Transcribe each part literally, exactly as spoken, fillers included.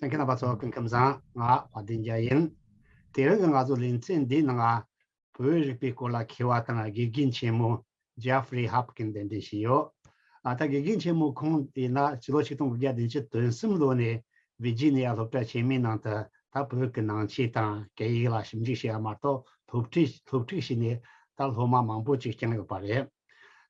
གསན་མཁན་རྣམ་པ་ཚོ་སྐུ་ཁམས་བཟང་། ང་དཔལ་ལྡན་རྒྱལ་ཡིན། དེ་རིང་གི་ང་ཚོ་ལེ་ཚན་འདིའི་ནང་ང་བོད་རིག་པའི་སྐོར་ལ་མཁས་པ་དང་དགེ་རྒན་ཆེན་མོ་ཇེ་ཧྥ་རི་ཧབ་ཀིན་གདན་འདྲེན་བྱས་ཡོད། ཨ་ད་དགེ་རྒན་ཆེན་མོ་ཁོང་ཡིན་ན་ཕྱི་ལོ་ཆིག་སྟོང་དགུ་བརྒྱ་བདུན་ཅུ་དོན་གསུམ་ལོ་ནས་ཝི་ཇི་ནི་ཡ་སློབ་གྲྭ་ཆེན་མོའི་ནང་དུ་ད་བོད་ཀྱི་ནང་ཆོས་དང་སྐད་ཡིག་ལ་ཞིབ་འཇུག་བྱས་པ་མ་གཏོགས་སློབ་ཁྲིད་སློབ་ཁྲིད་བྱས་ནས་ད་སློབ་མ་མང་པོ་ཅིག་བསྐྱངས་ཡོད་པ་རེད།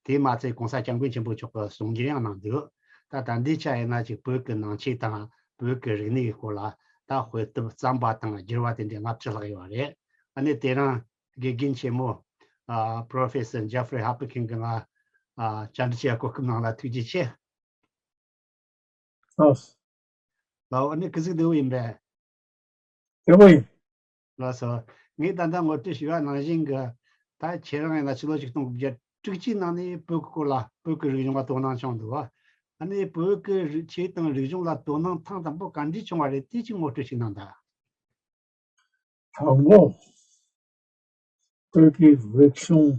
དེས་མ་ཚད་གོང་ས་སྐྱབས་མགོན་ཆེན་པོ་མཆོག་གི་གསུང་སྒྱུར་ཡང་གནང་འདུག་ད་ད་ལྟའི་ཆ་ཡིན་ན་ཅིག་བོད་ཀྱི་ནང་ཆོས་དང་བོད་ཀྱི་རིག་གནས་ཀྱི་སྐོར་ལ་ད་དཔེ་དེབ་བརྩམས་པ་དང་བསྒྱུར་བ་དེ་འདྲ་ལྔ་བཅུ་ལྷག་ཡོད་རེད། ཨ་ནི་དེ་རིང་དགེ་རྒན་ཆེན་མོ་ཨ་Professor Jeffrey Hopkins་གིས་ང་ཨ་བཅར་འདྲི་བྱེད་གོ་སྐབས་གནང་ལ་ཐུགས་རྗེ་ཆེ། ལགས། ལགས་ཨ་ནི་ག་ཟིག་བདེ་པོ་ཡིན་པས། བདེ་པོ་ཡིན། ལགས་སོ། ངས་ད་ལྟ་ངོ་སྤྲོད་ཞུས་པ་ནང་བཞིན་གྱི་ད་ཁྱེད་རང་ཡིན་ན་ཕྱི་ལོ་ཆིག་སྟོང་དགུ་བརྒྱ་དྲུག་ཅུའི་ནང་ནས་བོད་ཀྱི་སྐོར་ལ་བོད་ཀྱི་རིག་གཞུང་ལ་དོ་སྣང་བྱུང་འདུག་བ། ཨ་ནི་བོད་ཀྱི་རིག་ཆོས་དང་རིག་གཞུང་ལ་དོ་སྣང་ཐེངས་དང་པོ་ག་འདྲས་བྱུང་བ་རེད། དེ་ཅིག་ངོ་སྤྲོད་ཅིག་གནང་དང་། དང་པོ། བོད་ཀྱི་རིག་གཞུང་།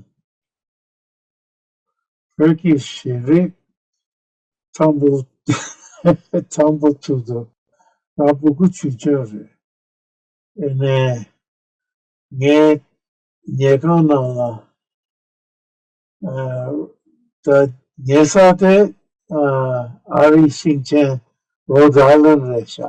བོད་ཀྱི་ཤེས་རིག་དང་པོ་དང་པོ་ཐུག་དུས་ང་སྤུ་གུ་ཆུང་ཆུང་རེད། ཨེ་ནས་ངའི་ཉལ་ཁང་ནང་ལ་ཨ་ད་ཉལ་ས་དེ་ཨ་ཨ་རིའི་ཞིང་ཆེན་Rhode Island་རེད་ཤག་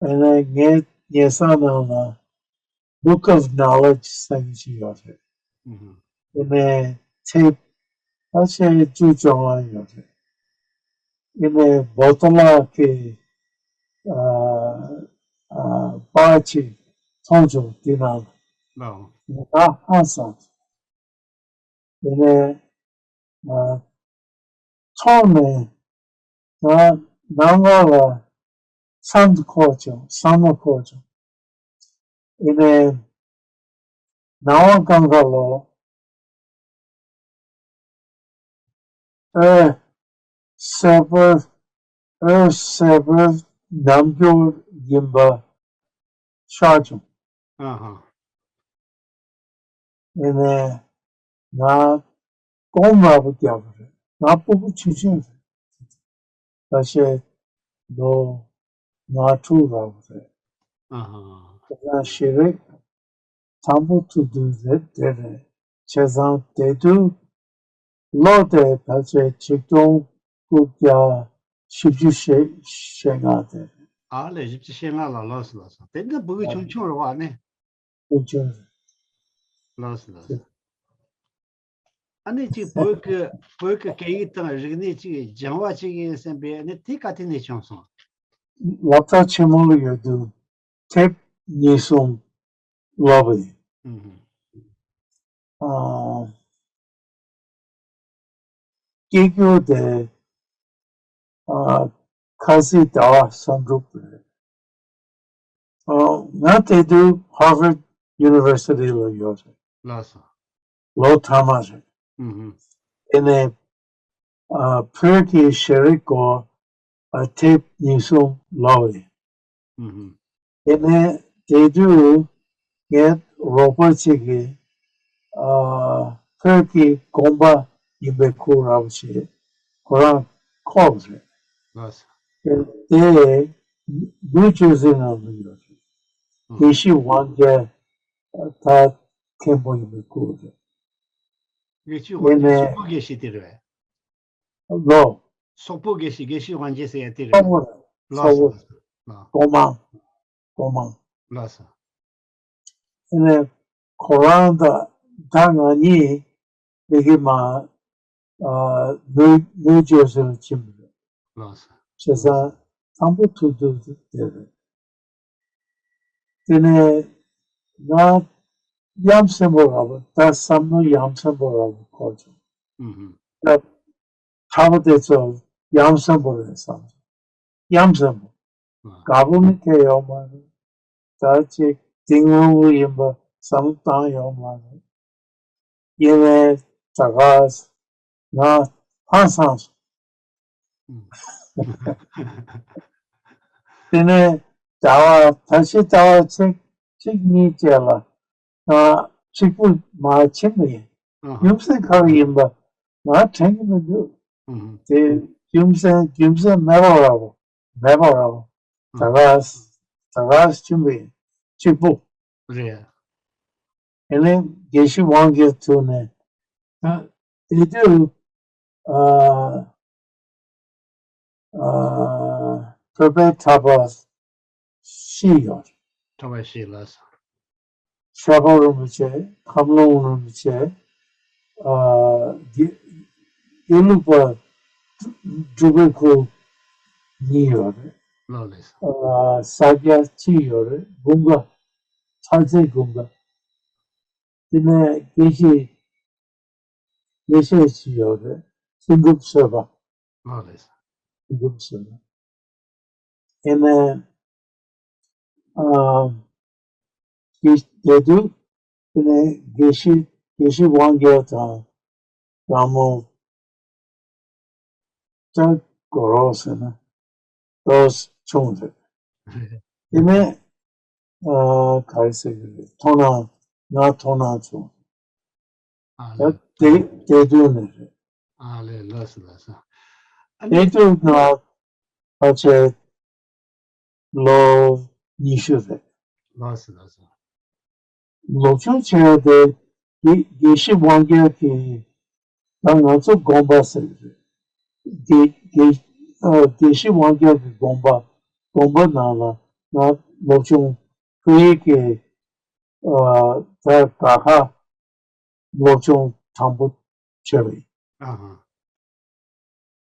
ཨ་ནི་ངའི་ཉལ་ས་ནང་ལ་Book of Knowledge་ཟེར་མཁན་ཞིག་ཡོད་རེད། ཨུ་ཧུ། ཨ་ནི་ཚེ་ཕལ་ཆེར་བཅུ་བཅོ་ལྔ་ཡོད་རེད། ཨ་ནི་བོ་ཏོ་ལགས་ཀྱིས་ཨ་ཨ་པར་ཅིག་མཐོང་བྱུང་། དེ་ནང་ལ་ལའོ། ང་ཧང་སངས། དེ་ནས་ཨ་མཐོང་ནས་ང་ནང་ལོགས་ལ་བསམ་བློ་འཁོར་བྱུང་། བསམ་བློ་འཁོར་བྱུང་། དེ་ནས་ནང་པ་སྒང་ག་ལོ་ཨེ་གསལ་པོ་ཨེ་གསལ་པོ་རྣམ་འགྱུར་ཡིན་པ་ཤར་བྱུང་། ཨ་ཧ། ཨེ་ནས་ང་རྐང་མ་བརྒྱབ་པ་རེད། ང་སྤུ་གུ་ཆུང་ཆུང་རེད། ད་ཆ་ལོ་ང་དྲུག་ལ་བ་རེད། ཨ་ཧ། ཁྱེད་རང་ཤེས་རིག་དང་པོ་ཐུག་དུས་རེད་དེ་རེད། བྱས་ཙང་དེ་དུས་ལོ་དེ་ཕལ་ཆེར་ཆིག་སྟོང་དགུ་བརྒྱ་བཞི་བཅུ་ཞེ་ཞེ་ལྔ་དེ་རེད། ཨ་ལས་བཞི་བཅུ་ཞེ་ལྔ་ལ། ལགས་སོ་ལགས་སོ། དེ་ནི་སྤུ་གུ་ཆུང་ཆུང་རེད་བ་ནི། ཆུང་ཆུང་རེད། ལགས་སོ་ལགས་སོ། ཨ་ནི་ཅིག་བོད་ཀྱི་བོད་ཀྱི་སྐད་ཡིག་དང་རིག་གནས་ཅིག་སྦྱང་བ་ཅིག་ཡིན་བསམ་པའི་ཨ་ནི་དེ་ག་དུས་ནས་བྱུང་སོང་། སློབ་གྲྭ་ཆེན་མོ་ལ་ཡོད་དུས་དེབ་གཉིས་གསུམ་ཀློག་པ་ཡིན། ཨུ་ཧུ། ཨ། སྐད་སྒྱུར་དེ་ཨ་ཁ་སང་ཟླ་བ་བསམ་གྲུབ་རེད། ཨ་ང་དེ་དུས་Harvard University་ལ་ཡོད་རེད། ལགས་སོ། ལོ་མཐའ་མ་རེད། ཨུ་ཧུ། དེ་ནས་ཨ་བོད་ཀྱི་ཤེས་རིག་སྐོར་ཨ་དེབ་གཉིས་གསུམ་ཀློག་ཡིན། ཨུ་ཧུ། དེ་ནས་དེ་དུས་ངའི་རོགས་པ་གཅིག་གིས་ཨ་བོད་ཀྱི་དགོན་པ་ཡིན་པའི་ཁུལ་ར་བ་ཞིག་ཁོ་རང་ཁོག་རེད། ལགས་སོ། དེ་དེ་ནིའུ་ཇར་སི་ནང་དུ་ཡོད་རེད། ཨུ་ཧུ། དགེ་བཤེས་དབང་རྒྱལ་ད་མཁན་པོ་ཡིན་པའི་ཁུལ་རེད། དགེ་བཤེས་དབང་རྒྱལ་དེ་ནས་སོག་པོ་དགེ་བཤེས་དེ་རེད་པས། ལོ། སོག་པོ་དགེ་བཤེས། དགེ་བཤེས་དབང་རྒྱལ་ཟེར་ཡ་དེ་རེད། སོག་པོ་རེད། ལགས་སོ། སོག་པོ། ལགས། གོང་མ། གོང་མ། ལགས་སོ། དེ་ནས་ཁོ་རང་དང་ད་ང་གཉིས་མི་གི་མ་ཨ་ནིའུ་ནིའུ་ཇར་སི་ལ་ཕྱིན་པ་རེད། ལགས་སོ། བྱས་ཙང་དང་པོ་ཐུག་དུས་དེ་རེད། དེ་ནས་ང་ཡ་མཚན་པོ་ར་བ། ད་བསམ་བློ་ཡ་མཚན་པོ་ར་བ་འཁོར་བྱུང་། ཨུ་ཧུ། ད་གྲྭ་པ་དེ་ཚོ་ཡ་མཚན་པོ་རེད་བསམ་བྱུང་། ཡ་མཚན་པོ། ཨ། དགའ་པོ་ནི་ཁེལ་ཡོད་མ་རེད། ད་ཅིག་དེ་སྔོན་པོ་ཡིན་པ་བསམ་བློ་བཏང་ཡོད་མ་རེད། ཡིན་ནའི་ད་ག་ང་ཧང་སངས་སོང་། དེ་ནས་ཟླ་བ་ད་ཕྱི་ཟླ་བ་ཚིག་གཅིག་གཉིས་རྗེས་ལ་ང་གཅིག་པུ་མར་ཕྱིན་པ་ཡིན། ཨ་ཧ། རྒྱུ་མཚན་ག་རེ་ཡིན་པ་ང་དྲན་གྱི་མི་འདུག་ཨུ་ཧུ། དེ་རྒྱུ་མཚན་རྒྱུ་མཚན་མེད་པ་ར་བ། མེད་པ་ར་བ། ད་ག་ད་ག་ཆེན་པོ་ཡིན། གཅིག་པུ། རེད། ཨེ་ནས་དགེ་བཤེས་དབང་རྒྱལ་ཐུག་ནས། ད་དེ་དུས་ཨ་ཨ་བོད་པའི་གྲྭ་པ་བཞི་ཡོད། གྲྭ་པ་བཞི་ལ། ཤར་པ་རིན་པོ་ཆེ། ཁམས་ལོང་རིན་པོ་ཆེ། ཨ་དགེ་དགེ་ལུགས་པ་འབྲུག་པའི་ཁུལ་གཉིས་ཡོད་རེད། ལགས་ལགས། ཨ་ས་སྐྱ་གཅིག་ཡོད་རེད། དགོན་པ། ཁྲག་རྩེ་དགོན་པ། དེ་ནས་དགེ་བཤེས་དགེ་བཤེས་ཤིག་ཡོད་རེད། སེང་གེ་བཟོད་པ། ཨ་ལས། སེང་གེ་བཟོད་པ། ཨེ་ནས་ཨ་དེ་དེ་དུས་དེ་ནས་དགེ་བཤེས་དགེ་བཤེས་དབང་རྒྱལ་དང་། དང་མོ་ལྟ་དགོས་རོགས་ཟེར་ན་ཏོག་ཆུང་རེད། དེ་ནས་ཨ་ག་རེ་ཟེར་གྱི་རེད། མཐོང་སྣང་ང་མཐོང་སྣང་བྱུང་། ཨ་ད་ལས། དེ་དེ་དུས་ནས་རེད། ཨ་ལས། ལགས་སོ་ལགས་སོ། ཨ་ནི། དེ་དུས་ང་ཕལ་ཆེར་ལོ་ཉི་ཤུ་རེད། ལགས་སོ་ལགས་སོ། སློབ་སྦྱོང་བྱས་ཏེ་དགེ་དགེ་བཤེས་དབང་རྒྱལ་གྱི། ད་ང་ཚོ་དགོན་པ་ཟེར་གྱི་རེད། དགེ་དགེ་ཨ་དགེ་བཤེས་དབང་རྒྱལ་གྱི་དགོན་པ། དགོན་པ་ནང་ལ་ང་སློབ་སྦྱོང་བོད་ཡིག་གི་ཨ་ད་དགའ་ཁག་སློབ་སྦྱོང་དང་པོ་བྱས་པ་ཡིན། ཨ་ཧ།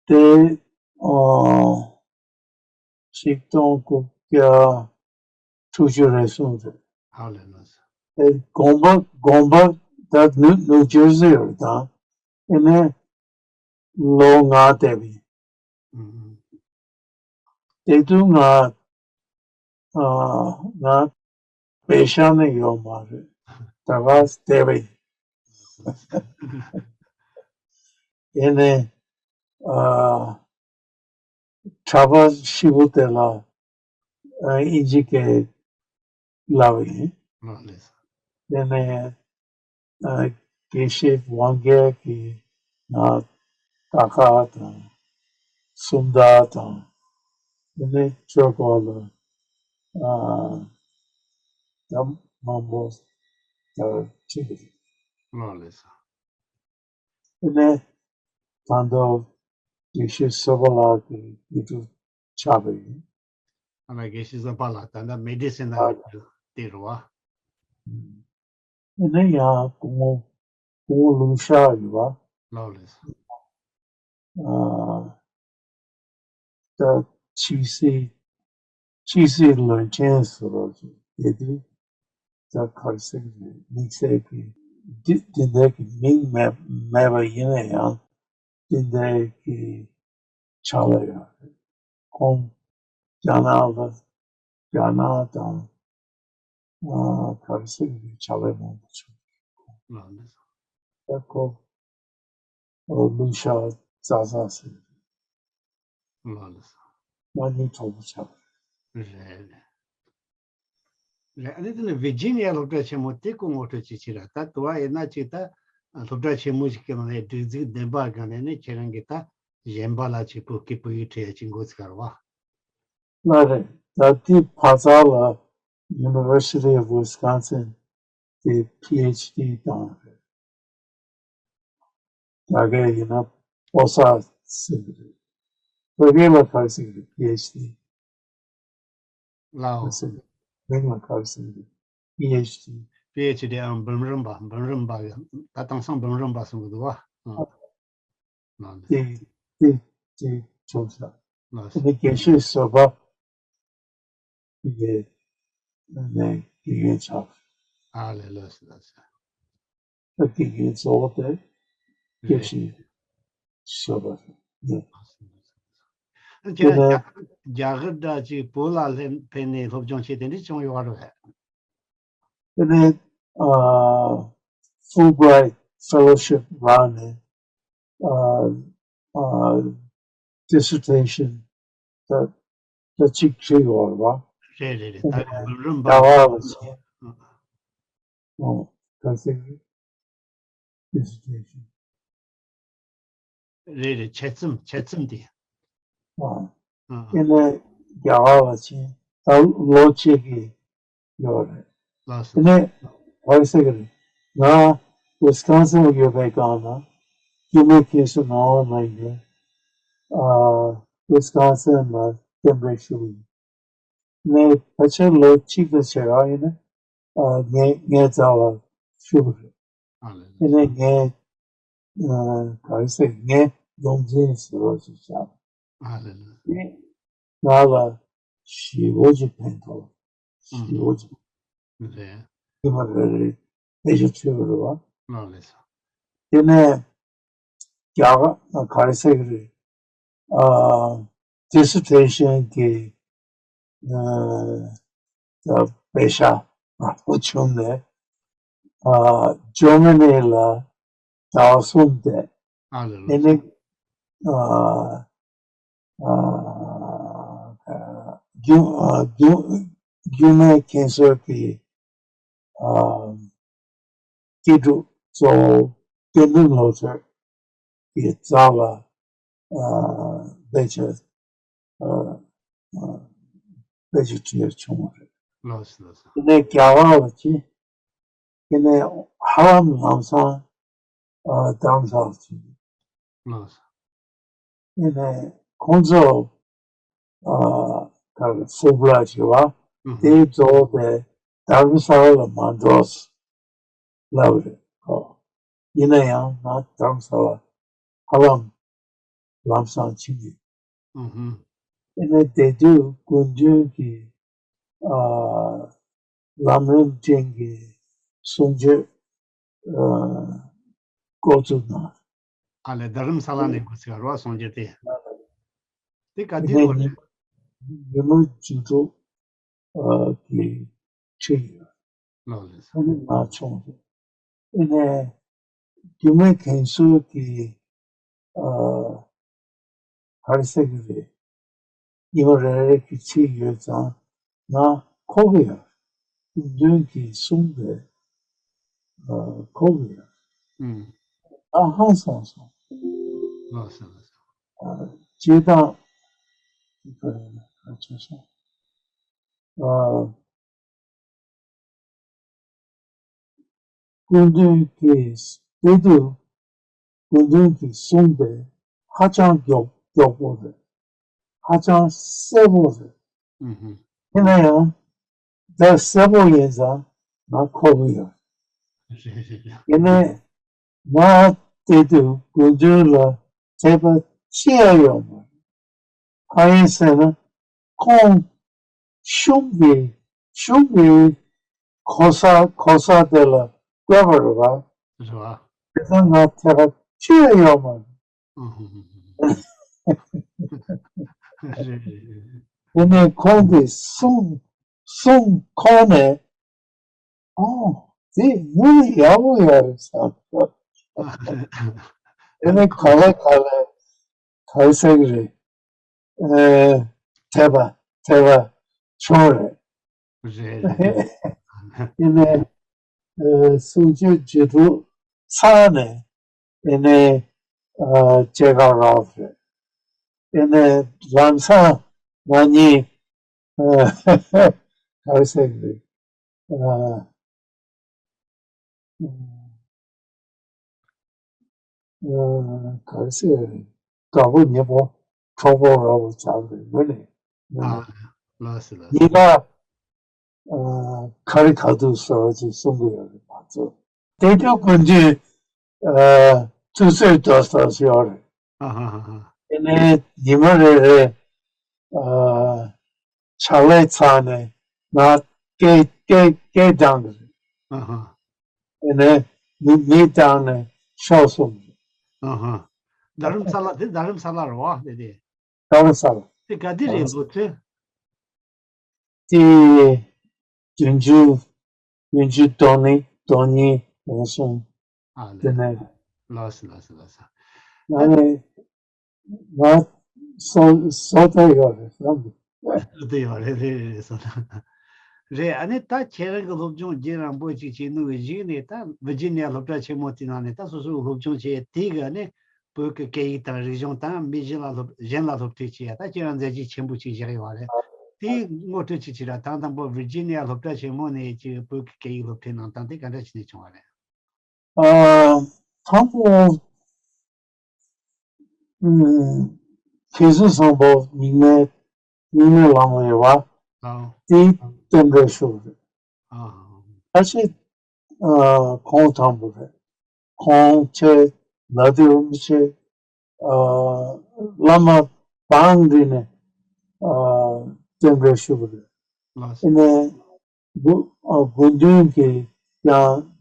དེ་ཨ་ཆིག་སྟོང་དགུ་བརྒྱ་དྲུག་ཅུ་རེ་གསུམ་རེད། ཧ་ལས་ལགས་སོ། ཨེ་དགོན་པ་དགོན་པ་ད་ནུ་ནུ་ཇར་སི་རེད་ད། ཨེ་ནས་ལོ་ལྔ་བསྡད་པ་ཡིན། ཨུ་ཨུ། དེ་དུས་ང་ཨ་ང་པེ་ཤ་ནས་ཡོད་མ་རེད། ད་ག་བསྡད་པ་ཡིན། ཨེ་ནས་ཨ་གྲྭ་པ་བཞི་པོ་དེ་ལ་ཨ་དབྱིན་ཇི་སྐད་བསླབས་པ་ཡིན། ཨ་ལས། དེ་ནས་ཨ་དགེ་བཤེས་དབང་རྒྱལ་གྱིས་ང་ཀ་ཁ་དང་སུམ་རྟགས་དང་། དེ་ནས་ཆོས་སྐོར་ལ་ཨ་ད་མང་པོ་ད་ཁྲིད་ཀྱི་རེད། ཨ་ལས། དེ་ནས་ད་ལྟ་དགེ་བཤེས་བཟོད་པ་ལགས་ཀྱི་དགེ་ཕྲུག་ཆགས་པ་ཡིན། ཨ་ལ་དགེ་བཤེས་བཟོད་པ་ལགས་ད་ལྟ་མེ་ཌི་སི་ན་ཨ་དེ་རུ་བ། དེ་ནས་ཡང་སྐུ་ངོ་སྐུ་ངོ་ལུང་ཤར་ཡོད་པ། ལགས་ལགས། ཨ་ད་ཕྱི་སྲིད་ཕྱི་སྲིད་བློན་ཆེན་ཟེར་བ་ཞིག་དེ་དུས་ད་ག་རེ་ཟེར་གྱི་རེད། དམིགས་བསལ་གྱི་འདི་འདི་འདྲ་གི་མིང་མེད་མེད་པ་ཡིན་ན་ཡང་འདི་འདྲ་གི་ཕྱག་ལས་ཡོད་རེད། ཁོང་རྒྱ་ནག་ལ་རྒྱ་ནག་དང་ཨ་ག་རེ་ཟེར་གྱི་རེད། ཕྱག་ལས་མང་པོ་བྱུང་། ལགས་ལགས། ད་ཁོ་ལུང་ཤར་ཙག་ཙག་ཟེར། ལགས་ལགས། ང་གཉིས་གྲོགས་པོ་ཆགས། རེད་རེད། རེད། ཨ་ནི་དེ་ནི་ཝི་ཇི་ནི་ཡ་སློབ་གྲྭ་ཆེན་མོ་དེ་སྐུ་ངོ་སྤྲོད་ཅིག་བྱེད་ར། ད་དུ་བ་ཡིན་ན་ཅིག་ད་སློབ་གྲྭ་ཆེན་མོ་ཞིག་གི་ནང་ནས་སྒྲིག་འཛུགས་ལྡན་པ་སྒང་ནས་ནི་ཁྱེད་རང་གིས་ད་གཞན་པ་ལ་ཅིག་བོད་སྐད་བོད་ཡིག་ཁྲིད་ཡ་ཅིག་འགོ་ཚུགས་ག་རེད་བ། ལགས་རེད། ད་ལྟའི་བར་མཚམས་ལ་University of Wisconsin དེ་ཕི་ཨེཆ་ཌི་བཏང་རེད། རྒྱ་སྐད་ཡིན་ན་པོ་སཱ་ཟེར་གྱི་རེད། བོད་སྐད་ལ་ག་རེ་ཟེར་གྱི་རེད། ཕི་ཨེཆ་ཌི། ལའོ། ག་རེ་ཟེར་གྱི་རེད། མིང་ལ་ག་རེ་ཟེར་གྱི་རེད། ཕི་ཨེཆ་ཌི། ཕི་ཨེཆ་ཌི་ཨང་འབུམ་རམས་པ། འབུམ་རམས་པ་ད་དེང་སང་འབུམ་རམས་པ་གསུང་གི་འདུག་བ། ཨང་། ལགས་ལགས། དེ་དེ་དེ་བྱུང་ཤག་ལགས་སོ། དེ་ནས་དགེ་བཤེས་བཟོད་པ། དེ་གའི་ནས་དགེ་རྒན་ཆགས། ཨ་ལས། ལགས་སོ་ལགས་སོ། ད་དགེ་རྒན་གཙོ་བོ་དེ་དགེ་རེད། བཤེས་བཟོད་པ་རེད། ཨ་དེ་ཁྱེད་རང་ནས་རྒྱ་རྒྱ་གར་འདྲ་ཅིག་བོད་ལ་སླེབས་ཕེབས་ནས་སློབ་སྦྱོང་བྱས་དེ་འདྲ་བྱུང་ཡོད་རེད། དེ་ནས་ཨ་Fulbright Fellowship རག་ནས་ཨ་ཨ་dissertation ད་ད་ཅིག་བྲིས་ཡོད་རེད་བ། རེད་རེད་རེད། ད་རྒན་རབས་རྒྱ་གར་ལ་ཕྱིན། ཨོ་ག་ཟེར་གི་dissertation རེད་རེད། དཔྱད་རྩོམ་དཔྱད་རྩོམ་དེ། ཨ་ཨ་ཨ། དེ་ནས་རྒྱ་གར་ལ་ཕྱིན། ད་ལོ་གཅིག་གི་ཡོད་རེད། ལགས་སོ། དེ་ནས་ག་རེ་ཟེར་གི་རེད། ང་ཝི་སི་ཀོན་སིན་ལ་ཡོད་པའི་སྒང་ལ་དཀྱུས་མའི་ཁྱིམ་གསོས་ངག་དབང་ནང་གི་ཨ་ཝི་སི་ཀོན་སིན་ལ་རྟེན་འབྲེལ་ཞུ་གི་ཡིན། ནས་ཕལ་ཆེར་ལོ་གཅིག་དང་ཕྱེད་ཀ་ཡིན་ན་ཨ་ངས་ངའི་རྩ་བ་ཞུ་གི་རེད། ཨ་ལས། དེ་ནས་ངས་ཨ་ག་རེ་ཟེར་ངས་སྡོམ་རྩིས་ཟེར་བ་ཞིག་བཞག་ཨ་ལས་ལས། དེ་ང་ལ་ཞེ་པོ་ཅིག་ཕན་ཐོགས། ཞེ་པོ་ཅིག་རེད། དེ་མ་རེད་རེད། དཔེ་ཆ་འཚོལ་བ་རེད་བ། ལགས་ལས་སོ། དེ་ནས་རྒྱ་གར་ག་རེ་ཟེར་གི་རེད། ཨ་ཌི་སི་སི་ཊེ་ཤན་གྱི་ཨ་དཔེ་ཆ་མང་པོ་བྱུང་ནས་ཨ་ཇར་མ་ནི་ལ་ཟླ་བ་གསུམ་བསྡད། ཨ་ལས་ལས། དེ་ནས་ཨ་ཨ་རྒྱུ་ཨ་རྒྱུ་རྒྱུ་མའི་མཁན་ཟུར་གྱི་ཨ་སྐྱེ་དྲུག་གཙོ་བོ་དགེ་འདུན་བློ་གྲོས་ཀྱི་རྩ་ལ་ཨ་དཔེ་ཆ་ཨ་ཨ་དཔེ་ཆ་བྲིས་བྱུང་བ་རེད། ལགས་སོ་ལགས་སོ། དེ་ནས་རྒྱ་གར་ལ་ཕྱིན། དེ་ནས་ཧ་ལམ་ལམ་སང་ཨ་རྡ་རམ་ས་ལ་ཕྱིན། ལགས་སོ། དེ་ནས་ཁོང་ཚོ་ཨ་ག་རེ་སུ་བྷ་ལ་ཞེས་པ་ཨུ་ཧུ། དེའི་གཙོ་བོ་དེ་རྡ་རམ་ས་ལ་ལ་མ་འགྲོ་ལབ་རེད། ཨོ། ཡིན་ན་ཡང་ང་རྡ་རམ་ས་ལ་ཧ་ལམ་ལམ་སང་ཕྱིན་ཡོད། ཨུ་ཧུ། དེ་ནས་དེ་དུས་སྐུ་མདུན་གྱིས་ཨ་ལམ་རིམ་ཅན་གྱི་གསུང་ཆོས་ཨ་འགོ་བཙུགས་གནང་། ཨ་ལས་རྡ་རམ་ས་ལ་ནས་འགོ་ཚུགས་རོ་གསུང་ཆོས་དེ། དེ་ག་དུས་དེ་ནས་ལོ་རེད། ཉིན་ཉིན་མོ་བཅུ་དྲུག་ཨ་གི་ཁྲིད་ཡོད། ལགས་ལས་སོ། ཨ་ནི་ང་ཆུང་རེད། དེ་ནས་རྒྱུད་སྨད་མཁན་ཟུར་གྱི་ཨ་ག་རེ་ཟེར་གི་རེད། ཉི་མ་རེ་རེ་གི་ཁྲིད་ཡོད་ཙང་ང་གོ་གི་ཡོད། སྐུ་མདུན་གྱིས་གསུངས་པའི་ཨ་གོ་གི་ཡོད། ཨུམ། ང་ཧང་སངས་སོང་། ལགས་སོ་ལགས་སོ། ཨ་སྤྱིར་བཏང་ཨ་ཆོས་སོང་ཨ། སྐུ་མདུན་གྱིས་དེ་དུས་སྐུ་མདུན་གྱིས་གསུངས་པའི་ཧ་ཅང་མགྱོགས་མགྱོགས་པོ་རེད། ཧ་ཅང་གསལ་པོ་རེད། ཨུ་ཧུ། ཡིན་ན་ཡང་ད་གསལ་པོ་ཡིན་ཙང་ང་གོ་གི་ཡོད། རེད་རེད་རེད། ཡིན་ནའི་ང་དེ་དུས་སྐུ་མདུན་ལ་དད་པ་ཅི་ཡང་ཡོད་མ་རེད། གང་ཡིན་ཟེར་ན་ཁོང་གཞུང་གི་གཞུང་གི་གོ་ས་གོ་ས་དེ་ལ་བསྐོས་པ་རེད་བ། རེད་བ། དེ་ཚོ་ང་ཐད་ཀར་ཅི་ཡང་ཡོད་མ་རེད། ཨུ་ཧུ་ཧུ་ཧུ། རེད་རེད་རེད། དེ་ནས་ཁོང་གིས་གསུང་གསུང་ཁོང་ནས། ཨོ། དེ་དངོས་གནས་ཡག་པོ་ཡོད་རེད་བསམ། དེ་ནས་ག་ལེ་ག་ལེ་ག་རེ་ཟེར་གི་རེད། ཨེ། དད་པ་དད་པ་བྱུང་རེད། རེད་རེད། དེ་ནས་ཨེ་གསུང་ཆོས་བརྒྱད་དྲུག་ཚར་ནས་དེ་ནས་ཨ་མཇལ་ཁ་རག་རེད། དེ་ནས་ལམ་སང་ང་གཉིས་ཨ་ག་རེ་ཟེར་གི་རེད། ཨ་ཨ་ག་རེ་ཟེར་དགའ་པོ་ཉེ་པོ་གྲོགས་པོ་རོགས་པོ་ཆགས་པའི་ངོས་ནས་ངོས་ནས་ཨ་ལགས་སོ་ལགས་སོ། གཉིས་ཀ་ཨ་ག་རེ་ག་དུས་ཟེར་བ་ཅིག་གསུང་གི་ཡོད་རེད་མ་གཏོགས། དེ་དུས་སྐུ་མདུན་ཨ་དུས་ཚོད་འགྲོ་ས་ཞིག་ཡོད་རེད། ཨ་ཧ་ཧ་ཧ། དེ་ནས་ཉི་མ་རེ་རེ་ཨ་ཕྱག་ལས་ཚར་ནས་ང་སྐད་སྐད་སྐད་བཏང་གི་རེད། ཨ་ཧ། དེ་ནས་མི་མི་བཏང་ནས་ཤོག་གསུངས་གི་རེད། ཨ་ཧ། རྡ་རམ་ས་ལ་དེ་རྡ་རམ་ས་ལ་རེད་བ་དེ་དེ། རྡ་རམ་ས་ལ། དེ་ག་དུས་རེད་ལོ་ཚོད། དེ་བདུན་ཅུ་བདུན་ཅུ་དོན་གཉིས་དོན་གཉིས་དོན་གསུམ། ཨ་དེ་ནས། ལགས་སོ་ལགས་སོ་ལགས་སོ། ང་ནི་ང་བཟོ་བཟོ་ལྟ་ཡོད་རེད་བསམ་གི། བཟོ་ལྟ་ཡོད་རེད། རེད་རེད་རེད་བཟོ་ལྟ། རེད། ཨ་ནི་ད་ཁྱེད་རང་གི་སློབ་སྦྱོང་རྒྱུན་རིང་པོ་ཅིག་བྱས་ནུས་པའི་གཞུག་ནས་ད་ཝི་ཇི་ནི་ཡ་སློབ་གྲྭ་ཆེན་མོ་དེ་ནང་ནས་ད་སོ་སོའི་སློབ་སྦྱོང་བྱས་དེ་ག་ནས་བོད་ཀྱི་སྐད་ཡིག་དང་རིག་གཞུང་དང་མི་གཞན་ལ་སློབ་གཞན་ལ་སློབ་ཁྲིད་བྱས་ཡ་ད་ཁྱེད་རང་མཛད་རྗེས་ཆེན་པོ་ཅིག་བཞག་ཡོད་རེད། དེའི་ངོ་སྤྲོད་ཅིག་བྱེད་ར། དང་དང་པོ་ཝིར་ཇི་ནི་ཡ་སློབ་གྲྭ་ཆེན་མོ་ནས་ཅིག་བོད་ཀྱི་སྐད་ཡིག་སློབ་ཁྲིད་གནང་སྟངས་དེ་ག་འདྲ་བྱས་ནས་བྱུང་བ་རེད། ཨ། དང་པོ། ཨུམ། མཁན་ཟུར་བཟང་པོ་མིག་སྨན་མིག་སྨན་བླ་མ་ཡོད་པ། ཨང་། དེའི་རྟེན་འབྲེལ་ཞུ་བ་རེད། ཨང་། ཁ་ཤས། ཨ། ཁོང་དང་པོ་རེད། ཁོང་ཆེ་ལ་དེ་རུ་མི་ཆེ། ཨ། བླ་མ་བང་འདི་ནས། ཨ། རྟེན་འབྲེལ་ཞུ་བ་རེད། ལགས་སོ། ཨ་ནས་དགོན་ཨ། དགོན་འདུས་ཀྱི་ཡང་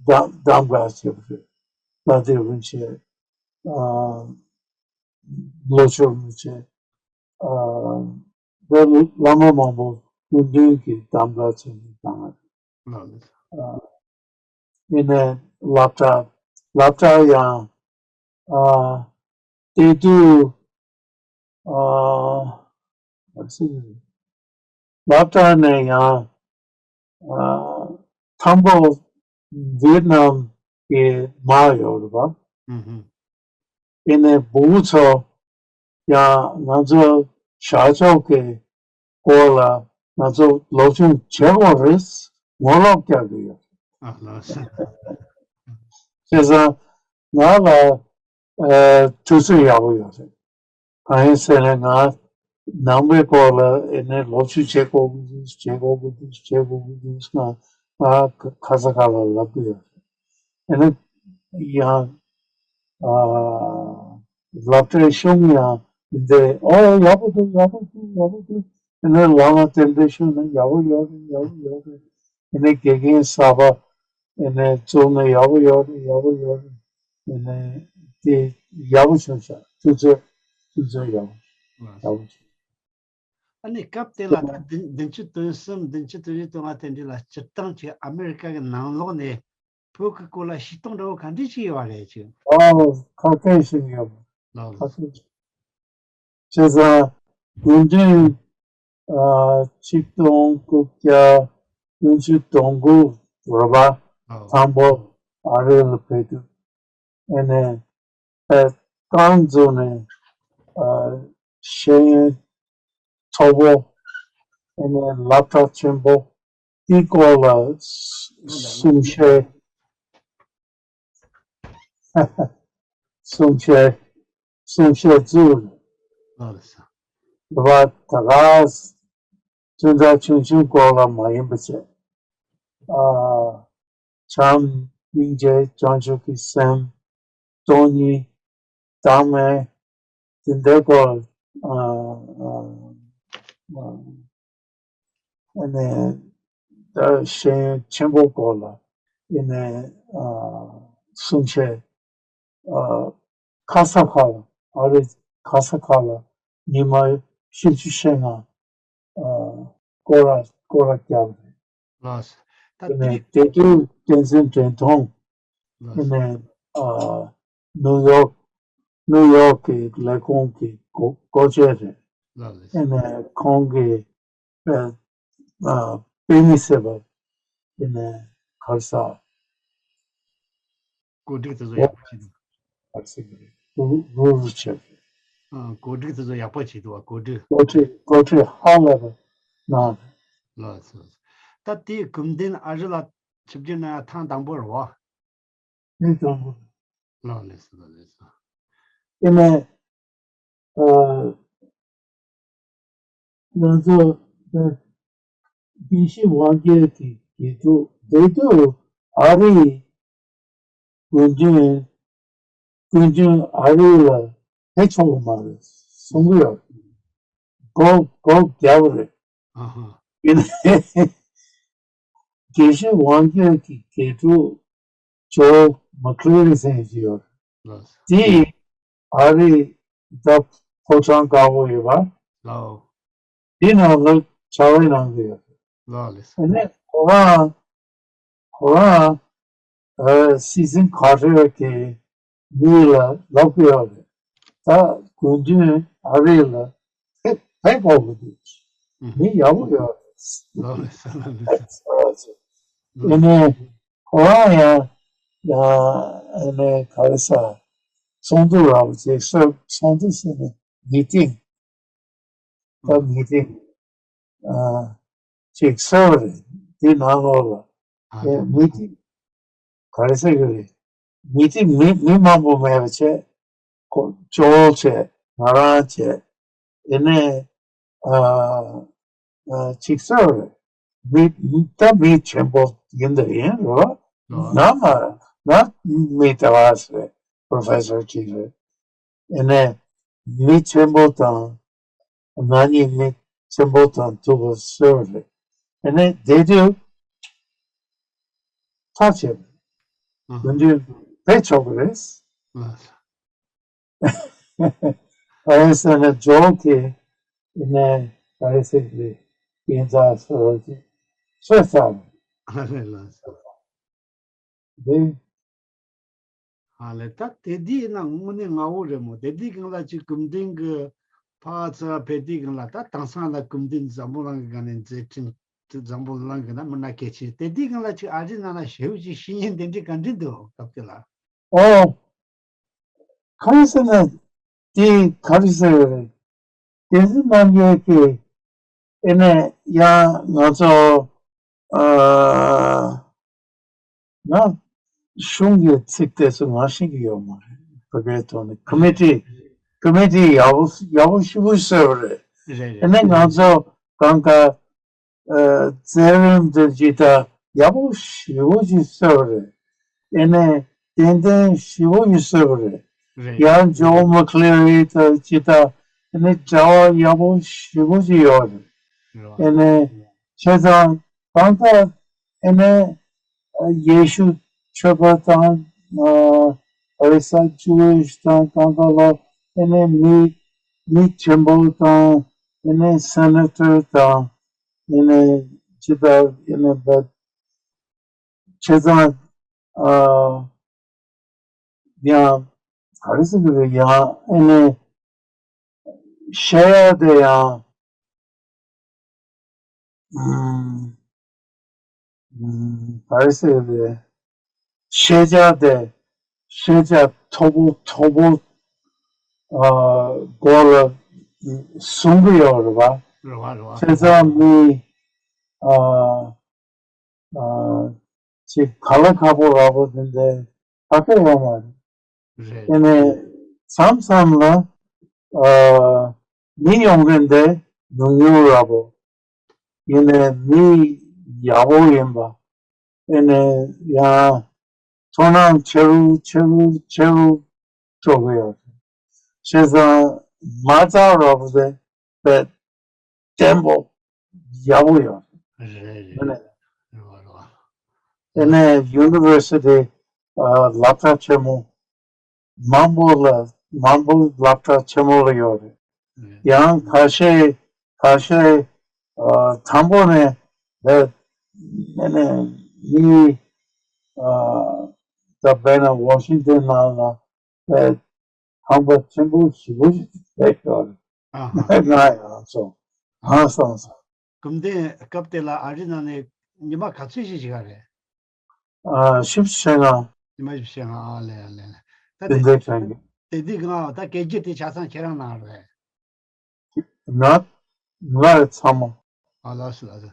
གདམ་གདམ་ག་བྱེད་པ་རེད། ལ་དེ་རུ་མི་ཆེ། ཨ། ལོ་ཆུང་མི་ཆེ། ཨ། བོད་བླ་མ་མང་པོ་སྐུ་མདུན་གྱི་གདམས་ངག་བྱས་ནས་བཏང་བ་རེད། ལགས་ལགས། ཨ། ཡིན་ནའི་སློབ་གྲྭ་སློབ་གྲྭ་ཡང་། ཨ། དེ་དུས། ཨ། སློབ་གྲྭ་ནས་ཡང་། ཨ། དང་པོ་ཝི་ཡེད་ནམ་གྱི་དམག་ཡོད་རེད་པ། ཨུ་ཧུ། ཡིན་ནའི་བུ་ཚོ་ཡང་ང་ཚོ་བྱ་ཕྱོགས་ཀྱི་སྐོར་ལ་ང་ཚོ་སློབ་སྦྱོང་བྱེད་དགོས་རེད། ངོ་ལོག་རྒྱག་གི་ཡོད། ཨ། ལགས་སོ། བྱས་ཙང་ང་ལ། ཨ། ཐུགས་བརྩེ་ཡག་པོ་ཡོད་རེད། གང་ཡིན་ཟེར་ན་ང་ནང་པའི་སྐོར་ལ་ཨེ་ནས་སློབ་ཞུགས་བྱེད་དགོས་ཀྱི་འདུག་བྱེད་དགོས་ཀྱི་འདུག་བྱེད་དགོས་ཀྱི་འདུག་ང་ང་ཁ་ས་ཁ་ལ་ལབ་ཀྱི་ཡོད་རེད། ཨེ་ནས་ཡང་། ཨ། སློབ་གྲྭའི་གཞུང་ཡང་འདི་འདྲ། ཨོ། ཡག་པོ་འདུག་ཡག་པོ་འདུག་ཡག་པོ་འདུག་ཨེ་ནས་བླ་མ་རྟེན་འབྲེལ་ཞུས་ན་ཡག་པོ་ཡོད་རེད། ཡག་པོ་ཡོད་རེད། ཨེ་ནས་དགེ་རྒན་གསར་པ་ཨེ་ནས་བཙུགས་ན་ཡག་པོ་ཡོད་རེད། ཡག་པོ་ཡོད་རེད། ཨེ་ནས་དེ་ཡག་པོ་བྱུང་ཤག་ཐུགས་རྗེ་ཐུགས་རྗེ་ཡག་པོ་ཡག་པོ་བྱུང་། ཨ་ནི་སྐབས་དེ་ལ་ད་བདུན་བདུན་ཅུ་དོན་གསུམ་བདུན་ཅུ་དོན་བཞི་དོན་ལྔ་དེ་འདྲ་ལ་སྤྱིར་བཏང་གི་ཨ་མེ་རི་ཀ་གི་ནང་ལོགས་ནས་བོད་ཀྱི་སྐོར་ལ་ཤེས་རྟོགས་འདྲ་བོ་ག་འདྲ་ཞིག་ཡོད་པ་རེད་ཅིག་ཨོ། ཁ་སྐད་ཤེས་ཡོད་པ། ལགས། ཁ་སྐད་ཤེས། བྱས་ཙང་དགུན་དུས། ཨ། ཆིག་སྟོང་དགུ་བརྒྱ་བདུན་ཅུ་དོན་དགུ་རེད་པ། ཨོ། དང་པོ་ཨ་རི་ལ་ཕེབས་དུས། ཨེ་ནས་ཨ། རྐང་བཙུགས་ནས། ཨ། ཤེས་ཡོན་མཐོ་པོ། ཨེ་ནས་སློབ་གྲྭ་ཆེན་པོ་དེའི་སྐོར་ལ་གསུང་བཤད། གསུང་བཤད། གསུང་བཤད་བཙུགས། ལགས་སོ། བ་ད་ག་སྤུན་ཟླ་ཆུང་ཆུང་སྐོར་ལ་མ་ཡིན་པ་བྱས། ཨ། བྱམས་སྙིང་རྗེ་བྱང་ཆུབ་ཀྱི་སེམས། སྟོང་ཉིད། བདག་མེད། དེ་འདྲའི་སྐོར། ཨ། ཨ། ཨ། ཨ་ནི་ད་ཤེས་ཡོན་ཆེན་པོ་སྐོར་ལ་ཨ་ནི། ཨ། གསུང་བཤད། ཨ། ཁ་ས་ཁ་ལ། ཨ་རི་ཁ་ས་ཁ་ལ་ཉི་མ་བཞི་བཅུ་ཞེ་ལྔ། ཨ། སྐོར་ར་སྐོར་ར་བརྒྱབ་རེད། ལགས་སོ། ད། ཨ་ནི་དེ་དུས་བསྟན་འཛིན་དྲན་མཐོང་། ལགས་སོ། ཨ་ནི། ཨ། ནིའུ་ཡོག་ནིའུ་ཡོག་གི་ལས་ཁུངས་ཀྱི་འགོ་འགོ་བྱེད་རེད། ལགས་ལགས། ཨ་ནི་ཁོང་གིས། ཨ། ཨ། པེ་མི་ཟེར་བ། ཨ་ནི་ག་རེ་ཟ། གོ་སྒྲིག་དེ་ཚོ་ཡག་པོ་བྱེད་འདུག་ག་རེ་ཟེར་གི་རེད། རུ་རུ་རུ་བྱེད། ཨ། གོ་སྒྲིག་དེ་ཚོ་ཡག་པོ་བྱེད་འདུག་བ། གོ་སྒྲིག་གོ་སྒྲིག་གོ་སྒྲིག་ཧ་ལས་པ་གནང་། ལགས་སོ། ད་དེ་གུང་སྡེ་ཨ་རི་ལ་ཆིབས་བསྒྱུར་གནང་ཡ་ཐེངས་དང་པོ་རེད་བ། ཐེངས་དང་པོ། ལགས་ལགས་སོ། ལགས་ལགས་སོ། ཨ་ནི། ཨ། ང་ཚོ་དགེ་བཤེས་དབང་རྒྱལ་གྱི་དགེ་ཕྲུག་དེ་དུས་ཨ་རིའི་དགོན་སྡེ་དགོན་སྡེ་ཨ་རི་ལ་ཕེབས་ཆོག་གི་མ་རེད་གསུང་གི་ཡོད། སྒོ་སྒོ་བརྒྱབ་རེད། ཨ་ཧ། ཡིན་ནའི་དགེ་བཤེས་དབང་རྒྱལ་གྱི་དགེ་ཕྲུག་ཇོ་མ་ཁི་ལི་ཟེར་གྱི་ཡོད། ལགས། དེ་ཨ་རི་ད་ཕོ་བྲང་དཀར་པོ་ཡོད་པ། ལའོ། དེ་ནང་ལ་ཕྱག་ལས་གནང་གི་ཡོད། ལགས་ལགས། ཨ་ནི་ཁོ་རང་ཁོ་རང་ཨ། སྲིད་འཛིན་ཁ་ཊར་གྱི་མི་ལ་ལབ་ཀྱི་ཡོད་རེད། ད་དགོན་བདུན་ཨ་རི་ལ་ཕེབས་ཕེབས་དགོས་ཀྱི་འདུག་ཨུ། མི་ཡག་པོ་ཡོད་རེད། ལགས་ལགས་ལགས་ལགས། ཨ་ནི་ཁོ་རང་ཡང་ཡང་ཨ་ནི་ག་རེ་ཟ། ཚོགས་འདུ་ར་བ་ཅིག་སོ། ཚོགས་འདུ་ཟེར་ནས་མི་ཏིང་། ད་མི་ཏིང་ ཨ་ཅིག་གསོལ་བ་རེད། འདི་ནང་ལོགས་ལ་ཨ་ཨེ་མི་དེ་ག་རེ་ཟེར་གི་རེད། མི་དེ་མི་མི་མང་པོ་མེད་པ་བྱས། ཁོ་ཇོལ་བྱས། ང་རང་བྱས། ཨེ་ནས་ཨ་ཨ་ཅིག་གསོལ་བ་རེད། མི་ད་མི་ཆེན་པོ་ཡིན་ད་ཡིན་རོ། ང་མ་ང་མི་ད་བ་རེད། པོ་རོ་ཕེ་སར་ཅིག་རེད། ཨེ་ནས་མི་ཆེན་པོ་དང་ང་གཉིས་མི་ཆེན་པོ་དང་ཐུག་པ་བཟོས་པ་རེད། ཨེ་ནས་དེ་དུས་ཐག་བཅད་པ་རེད། ཨ་དེ་དུས་བེད་ཆོག་པ་རེད། ཨ་ཨ་ཟེར་ན་ཇོ་གིས་ཨེ་ནས་ཨ་ཟེར་གི་ཡིན་ཙང་བཟོས་ཏེ་བཟོས་ཚར་བ་རེད། ཨ་ལས་ལགས་སོ། དེ། ཨ་ལས་ད་དེ་དུས་ཡིན་ན་དངོས་གནས་ངའོ་རེད་མོ། དེ་དུས་སྒང་ལ་ཅིག་གུང་སེང་གི་ཕར་ཚུར་ཕེབས་དུས་སྒང་ལ་ད་དེང་སང་ལ་གུང་སེང་འཛམ་བུ་གླིང་གི་སྒང་ནས་མཛད་འཕྲིན་འཛམ་བུ་གླིང་གི་ན་མི་སྣ་གལ་ཆེ། དེ་དུས་སྒང་ལ་ཅིག་ཨ་རི་ནང་ལ་ཞེ་པོ་ཅིག་ཤེས་ཡོན་དེ་འདྲའི་ག་འདྲ་འདུག་སྐབས་དེ་ལ། ཨོ། གང་ཟེར་ན་དེ་ག་རེ་ཟེར་བ་རེད། བསྟན་འཛིན་རྣམ་རྒྱལ་གྱིས་ཨེ་ནས་ཡང་ང་ཚོ་ཨ་ང་གཞུང་གི་ཚིག་དེ་ཚོ་ང་ཤེས་ཀྱི་ཡོད་མ་རེད། བོད་སྐད་ཐོག་ནས་ཀོ་མི་ཊི་ཀོ་མི་ཊི་ཡག་པོ་ཡག་པོ་ཞེ་པོ་བཟོས་པ་རེད། རེད་རེད། ཨེ་ནས་ང་ཚོ་གང་ག་ཨ་མཛད་རིམ་དེ་ཇི་ལྟར་ཡག་པོ་ཞེ་པོ་ཅིག་བཟོས་པ་རེད། ཨེ་ནས་ཏན་ཏན་ཞེ་པོ་ཅིག་བཟོས་པ་རེད། རེད། ཡང་ཇོ་མ་ཁི་ལེ་རི་དང་ཇི་ལྟར་ཨེ་ནས་འབྲེལ་བ་ཡག་པོ་ཞེ་པོ་ཅིག་ཡོད་རེད། རེད་བ། ཨེ་ནས་བྱས་ཙང་གང་ལྟར་ཨེ་ནས་ཡེ་ཤུ་ཆོས་པ་དང་ཨ་ཨ་རི་ས་ཇུ་ཝིཤ་དང་གང་ལྟར་ལ་ཨེ་ནས་མི་མི་ཆེན་པོ་དང་ཨེ་ནས་སེ་ནེ་ཊར་དང་ཨེ་ནས་ཇི་ལྟར་ཨེ་ནས་བྱས་ཙང་ཨ་ཡང་ག་རེ་ཟེར་གི་རེད། ཡང་ཨེ་ནས་བཤད་ཡ་དེ་ཡང་ཨམ་ཨམ་ག་རེ་ཟེར་གི་རེད། ཤེས་བྱ་དེ་ཤེས་བྱ་མཐོ་པོ་མཐོ་པོ་ཨ་སྒོ་ལ་བཟུང་གི་ཡོད་རེད་བ། རེད་བ་རེད་བ། བྱས་ཙང་མི་ཨ་ཨ་ཅིག་ག་ལ་ཁག་པོ་རག་པོ་དེ་འདྲའི་ག་གེ་ཡོད་མ་རེད། རེད། དེ་ནས་མཚམས་མཚམས་ལ་ཨ་མི་ཡོང་མཁན་དེ་ཉུང་ཉུང་རག་པོ། ཡིན་ནའི་མི་ཡག་པོ་ཡིན་པ། དེ་ནས་ཡང་དོ་སྣང་ཆེ་རུ་ཆེ་རུ་ཆེ་རུ་འགྲོ་གི་ཡོད་རེད། བྱས་ཙང་མ་རྩ་རག་པོ་དེ་དཔེ་བརྟན་པོ་ཡག་པོ་ཡོད་རེད། རེད་རེད། དེ་ནས་རེད་བ་རེད་བ། དེ་ནས་ཡུ་ནི་ཝར་སི་ཊི་ཨ་སློབ་གྲྭ་ཆེན་མོ་མང་པོ་ལ་མང་པོ་སློབ་གྲྭ་ཆེན་མོ་ལ་ཡོད་རེད། རེད། ཡང་ཁ་ཤས་ཁ་ཤས་ཨ་དང་པོ་ནས་ད་ནས་ནས་མི་ཨ་ད་དཔེར་ན་ཝ་ཤིང་ཊོན་ནང་ལ་ཨ་ཁང་པ་ཆེན་པོ་ཞེ་པོ་ཞིག་བསྡད་ཡོད་རེད། ཨ་ཧ། ང་ཡང་སོང་ང་སོང་སོང་། གུང་སེང་སྐབས་དེ་ལ་ཨ་རི་ནང་ནས་ཉི་མ་ག་ཚོད་ཞིག་བཞུགས་པ་རེད། ཨ་བཞི་བཅུ་ཞེ་ལྔ། ཉི་མ་བཞི་བཅུ་ཞེ་ལྔ། ཨ་ལས་ཨ་ལས་ཨ་ལས། ད་དེ་དེ་འདྲའི་གྲས་ཀྱི། དེ་དུས་སྒང་ད་སྐད་སྒྱུར་དེ་ཆ་ཚང་ཁྱེད་རང་གནང་རེད། ང་ང་རེད་ཚང་མ། ཨ་ལགས་སོ་ལགས་སོ།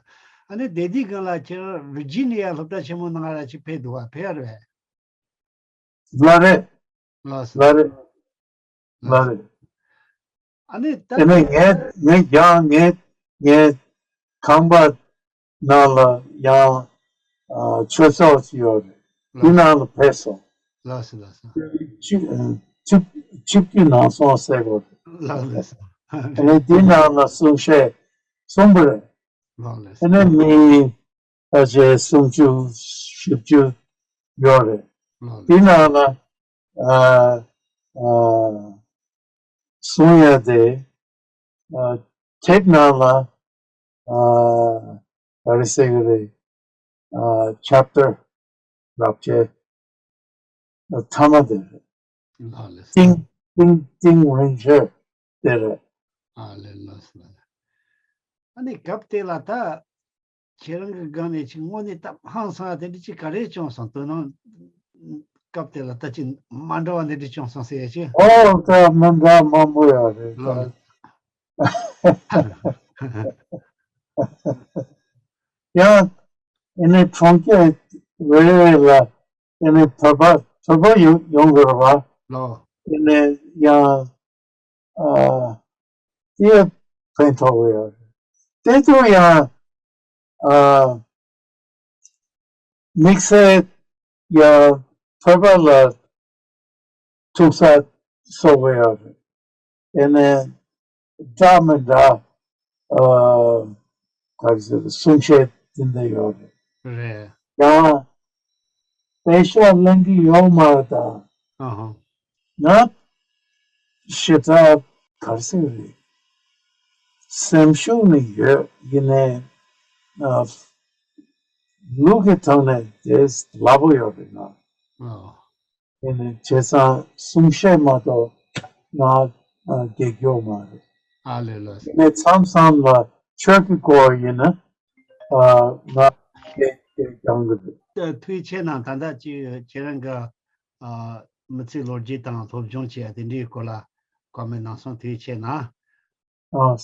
ཨ་ནི་དེ་དུས་སྒང་ལ་ཁྱེད་རང་ཝི་ཇི་ནི་ཡ་སློབ་གྲྭ་ཆེན་མོ་ནང་ལ་ཅིག་ཕེབས་འདུག་བ། ཕེབས་ཡ་རེད། ལགས་རེད། ལགས་སོ། ལགས་རེད། ལགས་རེད། ཨ་ནི་ད། དེ་ནས་ངས་ངས་ཀྱང་ངས་ངས་ཁང་པ་ནང་ལ་ཡང་ཨ་ཆོས་ཚོགས་ཤིག་ཡོད་རེད། དེ་ལགས། ནང་ལ་ཕེབས་སོང་། ལགས་སོ་ལགས་སོ། ཆིབས་ཆིབས་ཆིབས་ཀྱི་ནང་སོང་ཟེར་དགོས་རེད། ལགས་ལགས་སོ། དེ་ནས་དེ་ནང་ལ་གསུང་བཤད་གསུངས་པ་རེད། ལགས་ལགས་སོ། དེ་ནས་མི་ཕལ་ཆེར་སུམ་ཅུ་བཞི་བཅུ་ཡོད་རེད། ལགས་དེ་ནང་ལ་ཨ་ཨ་གསུང་ཡ་དེ་ཨ་ཐེབས་ནང་ལ་ཨ་ག་རེ་ཟེར་གི་རེད། ཨ་ཆེབ་ཊར་རབ་བྱེད་ཐ་མ་དེ་རེད། ལགས་ལགས་སོ། ཏིང་ཏིང་ཏིང་རིང་ཤོས་དེ་རེད། ཨ་ལས་ལགས་སོ་ལགས། ཨ་ནི་སྐབས་དེ་ལ་ད་ཁྱེད་རང་གི་སྒང་ནས་ཅིག་དངོས་གནས་ད་ཧང་སང་དེ་འདྲ་ཅིག་ག་རེ་བྱུང་སོང་། དོ་སྣང་སྐབས་དེ་ལ་ད་ཅིག་མ་འདྲ་བ་འདི་འདྲ་བྱུང་སོང་ཟེར་ཡ་ཅིག་ཨོ་ད་མི་འདྲ་མང་པོ་ཡོད་རེད། ལགས། ཡང་ཨེ་ནི་གྲོང་ཁྱེར་རེ་རེ་ལ་ཨེ་ནི་བོད་པ་བོད་པ་ཡོང་ཡོང་དགོས་རེད་པ། ལོ། ཨེ་ནི་ཡང་ཨ་དེ་ཕན་ཐོགས་ཡོད་རེད། དེ་དུས་ཡང་ཨ་དམིགས་བསལ་ཡང་བོད་པ་ལ་ཐུག་ས་བཟོ་དགོས་ཡོད་རེད། ཨེ་ནས་འདྲ་མི་འདྲ་ཨ་ག་རེ་ཟེར་གསུང་བཤད་དེ་འདྲ་ཡོད་རེད། རེད། ཡང་པེ་ཤག་ལེན་གྱི་ཡོད་མ་རེད་ད། ཨ་ཧ། ང་ཞེ་དྲག་ག་རེ་ཟེར་རེད། སེམས་ཤུགས་ནི་ཡོད་ཡིན་ནའི་ཨ་ལུགས་ཀྱི་ཐོག་ནས་དེ་སླ་པོ་ཡོད་རེད་ང་། ཨ། དེ་ནི་བྱས་ཙང་གསུང་བཤད་མ་གཏོགས་ང་ཨ་སྒེར་སྐྱོང་མ་རེད། ཨ་ལེ་ལེ། དེ་ནས་མཚམས་མཚམས་ལ་ཆོས་ཀྱི་སྐོར་ཡིན་ན་ཨ་ང་སྒེར་སྒེར་སྐྱོང་གི་རེད། ཐུགས་རྗེ་ཆེ་གནང་། ད་ལྟ་ཅི་ཁྱེད་རང་གི་ཨ་མི་ཚེའི་ལོ་རྒྱུས་དང་སློབ་སྦྱོང་བྱས་དེ་འདྲའི་སྐོར་ལ་ཀོ་མེན་གནང་སོང་། ཐུགས་རྗེ་ཆེ་གནང་། ཨ།